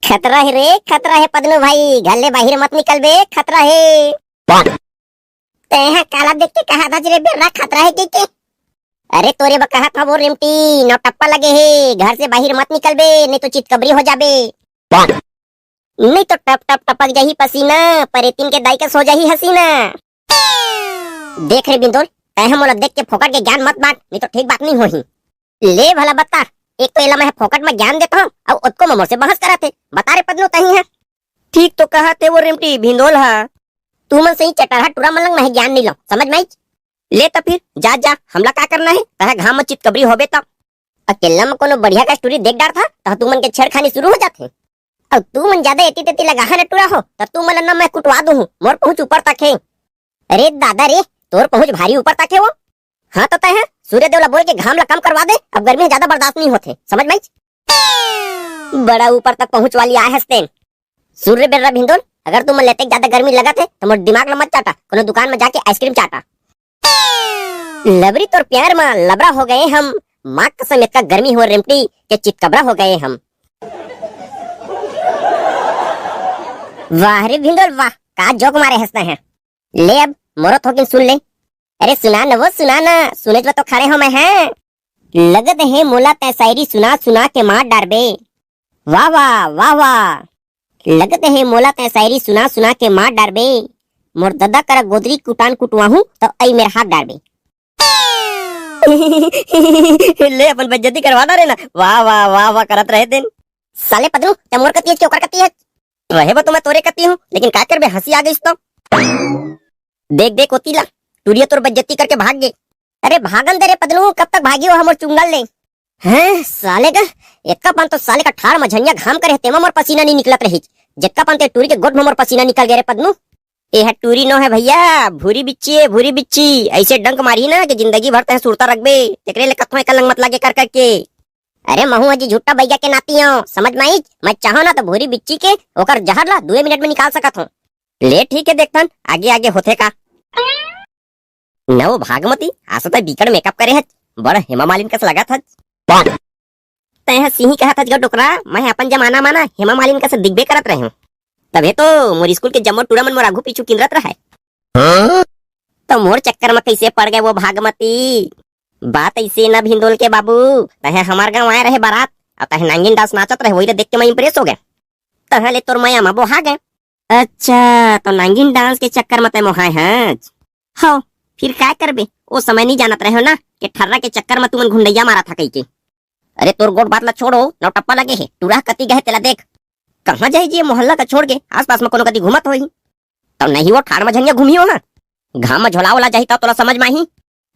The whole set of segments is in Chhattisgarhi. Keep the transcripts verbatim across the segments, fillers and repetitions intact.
खतरा हे रे, खतरा हे पदनू भाई, घर ले बाहिर मत निकल बे, खतरा हे। तेहा काला देख के कहा था रे बेर्रा, खतरा हे के, के? अरे तोरे बर कहा था वो रेमटी, नौटप्पा लगे हे, घर से बाहिर मत निकल बे, नहीं तो चितकबरी हो जाबे। नहीं तो टप टप टपक जाही पसीना, परेतिन के दाई कस हो जाही हसीना। देख रे बिंदोल, तैं ह मोला देख के फोकट के ज्ञान मत बांट, नहीं तो ठीक बात नहीं होही। ले भला बता, एक तो एला मैं ह फोकट में ज्ञान देत हंव, अउ ओतको में मोर से बहस करत हे। बता रे पदनू, तहीं ह। ठीक तो कहत हे वो रेमटी भिंदोल ह। तू मन सही चटरहा टूरा मन लंग मैं ह ज्ञान नहीं लंव, समझ में आइच? ले त फिर, जा, जा, हमला का करना हे? तैं ह घाम में चितकबरी होबे त। अकेल्ला में कोनो बढ़िया का स्टोरी देख डारथा, त तुमन के छेड़खानी शुरू हो जाथे। अउ तुमन जादा एती तेती लगाहा न टूरा हो, त तुमन ल न मैं कुटवा दूहूं, मोर पहुंच ऊपर तक हे। अरे दादा रे, तोर पहुंच भारी ऊपर तक हे वो। हां त तैं ह सूर्यदेव ला बोल के घाम ला कम करवा दे, अब गर्मी ह जादा बर्दाश्त नहीं होथे, समझ में आइच? बड़ा ऊपर तक पहुंच वाली आय हस तेन। सुन रे बेर्रा भिंदोल, अगर तुमन ल एतेक जादा गर्मी लगत हे, त मोर दिमाग ला मत चाटा, कोनो दुकान में जाके आइसक्रीम चाटा। लबरी तोर प्यार मा लबरा हो गए हम, माँ कसम एतका गर्मी हो रेमटी के चितकबरा हो गए हम। वाह रे भिंदोल वाह, का जोक मारे हंसते हैं। ले अब मोरो थोकिन सुन ले। अरे सुना न वो सुना न, सुने बर तो खड़े हो मैं हैं। लगत हे मोला तै शायरी सुना सुना के मार डारबे। वाह वाह वाह वाह। लगत हे मोला तै शायरी सुना सुना के मार डारबे। मोर ददा करा गोदरी कुटान कुटवाहूं त अई मेर हाथ डारबे। ले अपन बेइज्जती करवा डारे ना। वाह वाह वाह वाह करत रहे दिन। साले पदरू, तै मोर कती हच के ओकर कती हच? रहे बर तो मैं तोरे कती हूं, लेकिन का करबे, हंसी आ गइस तो। देख देख ओती ला, टुरिया तोर बेइज्जती करके भाग गे। अरे भागन दे रे पदनू, कब तक भागी हो हमर चुंगल ले? हैं साले का, एतका पान तो साले का ठाड़ मझनिया घाम करे तेमा मोर पसीना नहीं निकलत रहिच, जेतका पान ते टूरी के गोठ में मोर पसीना निकल गए रे पदनू। ए ह टूरी नो है भैया, भूरी बिच्ची है, भूरी बिच्ची। ऐसे डंक मारी ना कि जिंदगी भर तह सुरता रखबे। तेकरे ले कथों एकर लंग मत लागे कर करके। अरे महू अजी झुट्टा बैगा के नाती हो, समझ में आइच? मैं चाहो ना तो भूरी बिच्ची के ओकर जहर ला दुए मिनट में निकाल सकत हूँ। ले ठीक है, देखथन आगे आगे होथे का। न वो भागमती, आज तो तै बिकट मेकअप करे हच, बड़ हेमा मालिन कस लगत हच। तै ह सिही कहत हच ग डोकरा, मैं अपन जमाना मा ना हेमा मालिन कस दिखबे करत रहे हूँ। तभे तो मोर स्कूल के जम्मो टूरा मन मोर आघू पीछू किंदरत रहे। हाँ? तो मोर चक्कर में कैसे पड़ गए वो भागमती? बात ऐसे ना भिंदोल के बाबू, तहे हमार गाँव आए रहे बारात, और तहे नांगिन डांस नाचत रहे, वही ला देख के मैं इम्प्रेस हो गए। तहे ले तोर मया मा बोहा गए। अच्छा, तो नांगिन डांस के चक्कर में तै मोहाय हच? हो, फिर काय करबे? ओ समय नहीं जानत रहे हो ना कि ठर्रा के चक्कर में तुमन घुंडैया मारा था कही के। अरे तोर गोठ बात ला छोड़ो, नौटप्पा लगे हे, टूरा कती गए तेला देख। कहाँ जाही जी ये मोहल्ला का छोड़ के, आसपास में कोनो कती घूमत होही। तब नहीं वो ठाड़ में झनिया घूमी हो ना, घाम में झोला ओला जाही तब तोला समझ में आही।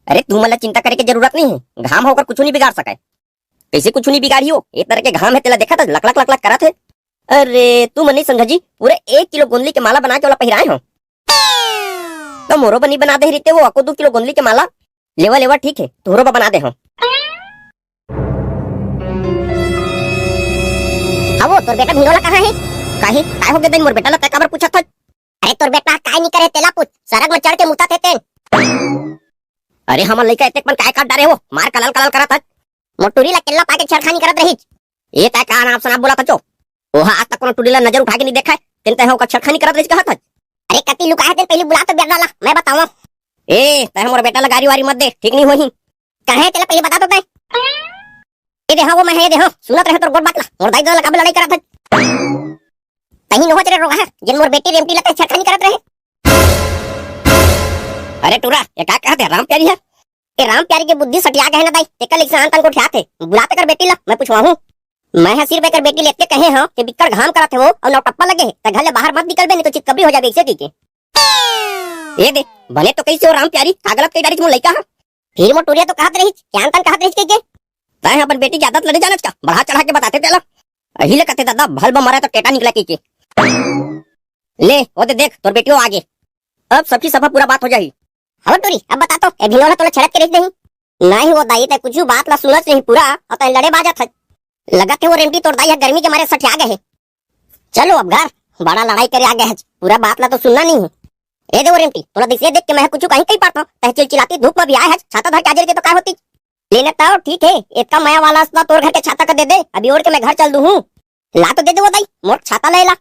अरे तुमन ला चिंता करे के जरूरत नहीं है, घाम होकर कुछ नहीं बिगाड़ सके। कैसे कुछ नहीं बिगाड़ी हो? एक तरह के घाम है, तेला देखा था लकलक लकलक करत है। अरे तुमन नहीं समझा जी, पूरे एक किलो गोंदली के माला बना के ओला पहिराए हो। तो मोरो बनी बना दे रहिते वो अको दू किलो गोंदली के माला। लेवा लेवा ठीक है, तोहरो बा बना दे हो। हवो, तोर बेटा भिंडोला कहाँ है? काहे? काय हो गया दिन मोर बेटा ला तै काबर पूछत हस? अरे तोर बेटा काय नहीं करे तेला पूछ, सरग में चढ़ के मुता थे तेन। अरे हमर लइका एतेक पन काय काट डारे हो, मार कलाल कलाल करत हच। मोर टूरी ला केल्ला पाके छेड़खानी करत रहिच। ए तै का नाप सनाप बोलत हचो? ओहा आज तक कोनो टूरी ला नजर उठा के नहीं देखा है, तेन तै ओकर छेड़खानी करत रहिच कहत हच। अरे कति लुकाहे तेन पहली बुला तो बेटा ला, मैं बताऊं। ए तै मोर बेटा ला गारी वारी मत दे, ठीक नहीं होही। कहे तेला पहले बता तो तै। ए दे हाँ वो मैं है, ए दे हाँ, सुनत रहे तोर गोठ बात ला, मोर दाई ददा ला काबर लड़ाई करत हच। तही नोहच रे रोगहा, जेन मोर बेटी रेमटी ला तै छेड़खानी करत रहे। अरे टूरा, ये का कहत है राम प्यारी है? ए राम प्यारी के बुद्धि सटिया गए ना दाई, तेकर लिख से आन तन को ठियात है। बुलाते कर बेटी ला, मैं पूछवा हूँ। मैं हा सिर्फ एकर बेटी लेते कहे हाँ कि बिक्कड़ घाम करत है वो, और नौटप्पा लगे है, त घर ले बाहर मत निकलबे, नहीं तो चितकबरी हो जाबे, इसे कही के। ए दे, बने तो कैसे हो राम प्यारी, का गलत कही डारिच मोर लइका हा? फिर मोर टूरिया तो कहत रहिच, क्या तन कहत रहिच कही के? तैं अपन बेटी के आदत लड़े जानत का? बढ़ा चढ़ा के बताते तेला। अही ले कथे दादा, भल बा मरा तो टेटा निकला कही के। ले, वो दे देख, तोर बेटियों आगे। अब सबकी सफा पूरा बात हो जाही। हव टूरी, अब बता तो, ए भिनोला तोला छेड़त के रख दही। नहीं वो दाई, तै कुछ बात ला सुनत नहीं पूरा, और तै लड़े बाजत है। लगत है वो रेमटी तोर दाई है गर्मी के मारे सठिया गए है। चलो अब घर, बड़ा लड़ाई करे आ गए है, पूरा बात ला तो सुनना नहीं है। ए दे वो रेमटी, तोला दिसे देख के मैं कुछ कहीं कहीं पाता, तह चिलचिलाती धूप में भी आए है, छाता धर के आ जाते तो काय होती? लेने तो ठीक है, इतना मया वाला असला तोर घर के छाता का दे दे, अभी ओढ़ के मैं घर चल दूँ हूँ। ला तो दे दे वो दाई, मोर छाता ले ला।